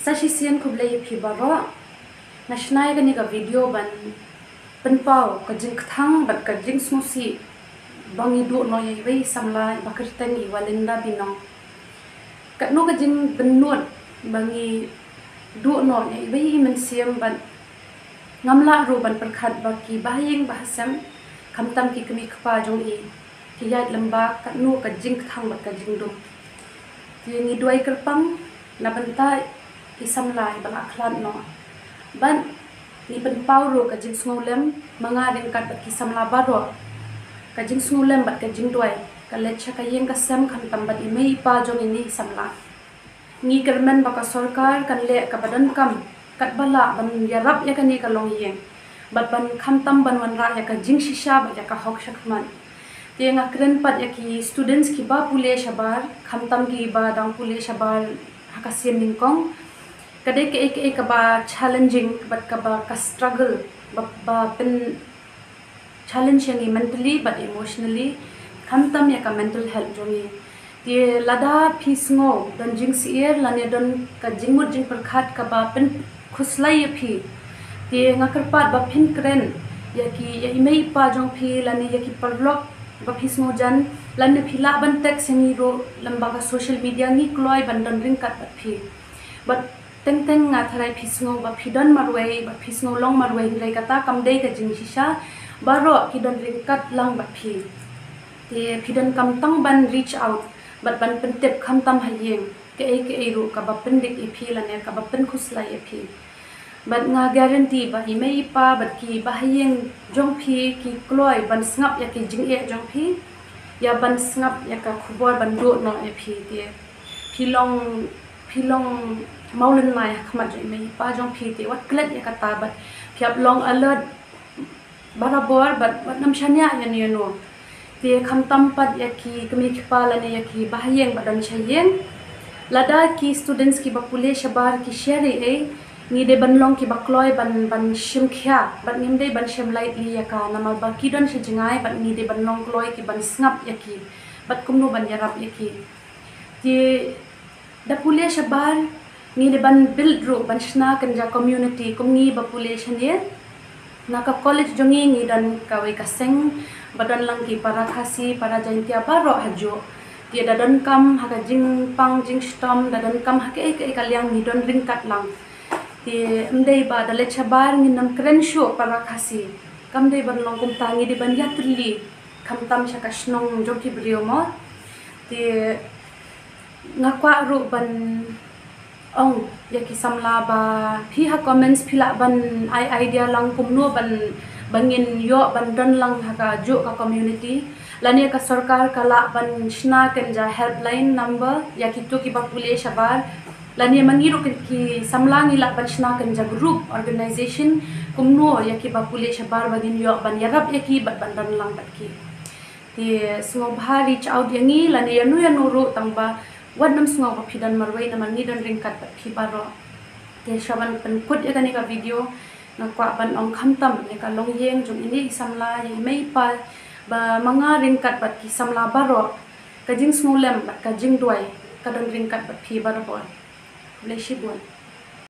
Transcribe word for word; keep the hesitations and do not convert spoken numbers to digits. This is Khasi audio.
Sa shisien khublei ïa phi baroh. Nga shna ïa kane ka video ban pynpaw ka jingkthang bad ka jingsngewsih ba ngi duh noh ïa iwei i samla ba kyrteng i Walinda Binong. Katno ka jingbynnud ba ngi duh noh ïa iwei i mynsiem bad ngam lah ruh ban pyrkhat ba ki bahaïing bahasem khamtam ki kmie kpa jong i ki ïaid lem bad katno ka jingkthang bad ka jingdum. Te ngi duwai kyrpang na bynta i samla iba la khlad noh. Bad ngi pynpaw ruh ka jingsngewlem ma nga ryngkat bad ki samla baroh. Ka jingsngewlem bad ka jingduwai ka leit sha ka ïing ka sem khamtam bad i mei i pa jong ine i samla. Ngi kyrmen ba ka sorkar kan leh kaba donkam katba lah ban ïarap ïa kane ka longïing bad ban khamtam ban wanrah ïa ka jingshisha bad ïa ka hok shakhmat. Te nga kren pat ïa ki students kiba pule shabar, khamtam kiba dang pule shabar ha ka sien nyngkong. Ka dei kaei kaei kaba challenging bad kaba ka struggle ba, ba pyn challenge ïa ngi mentally bad emotionally, khamtam ïa ka mental health jong ngi. Te lada phi sngew don jingsyier lane don ka jingmut jingpyrkhat kaba pynkhuslai ïa phi, te nga kyrpad ba phin kren ïa ki, ïa i mei i pa jong phi lane ïa ki paralok ba phi sngewjan, lane phi lah ban text ïa ngi ruh lem bad ka social media, ngi kloi ban don ryngkat bad phi. Bad teng teng nga tharai phi sngew ba phi don marwei, ba phi sngew long marwei, hynrei kata kam dei ka jingshisha. Baroh ki don ryngkat lang bad phi. Te phi donkam tang ban reach out bad ban pyntip khamtam ha ïing kaei kaei ruh kaba pyndik ïa phi lane kaba pynkhuslai ïa phi. Bad nga guarantee ba i mei i pa bad ki bahaïing jong phi ki kloi ban sngap ïa ki jingeh jong phi, ïa ban sngap ïa ka khubor ban duh noh ïa phi. Te phi long, phi long mawlynnai ha khmat jong i mei i pa jong phi, te wat klet ïa kata bad phi hap long alert barabor bad wat nym shaniah ïano ïano. Te khamtam pat ïa ki kmie ki kpa lane ïa ki bahaïing ba don sha ïing. Lada ki students kiba pule shabar ki share ei ei, ngi dei ban long kiba kloi ban, ban shim khia bad ngim dei ban shim lightly ïa ka, namar ba ki don sha jngai bad ngi dei ban long kloi ki ban sngap ïa ki bad kumno ban ïarap ïa ki. Te da pule shabar ngi dei ban build ruh ban shna kynja community kum ngi ba pule shane. Na ka college jong ngi ngi don kawei ka seng ba don lang ki para Khasi, para Jaintia baroh hajuh. Te da donkam ha ka jingpang jingshitom, da donkam ha kaei kaei ka liang ngi don ryngkat lang. Te ym dei ba da leit shabar ngin nym kren shuh para Khasi. Kam dei ban long kumta, ngi dei ban ïatylli khamtam sha ka shnong jong ki briew mo. Te nga kwah ruh ban ong ïa ki samla ba phi ha comments phi lah ban ai idea lang kumno ban, ba ngin ïoh ban don lang ha kajuh ka community. Lane ka sorkar ka lah ban shna kynja helpline number ïa kito kiba pule shabar. Lane ma ngi ruh ki, ki samla ngi lah ban shna kynja group, organization kumno ïa kiba pule shabar ba ngin ïoh ban ïarap ïa ki bad ban don lang bad ki. Te sngewbha reach out ïa ngi lane ïano ïano ruh, tang ba wat nym sngew ba phi don marwei namar ngi don ryngkat bad phi baroh. Te sha ban pynkut ïa kane ka video nga kwah ban ong khamtam ïa ka longïing jong ine i samla, ïa i mei i pa, ba ma nga ryngkat bad ki samla baroh ka jingsngewlem bad ka jingduwai ka don ryngkat bad phi barabor. Khublei shibun.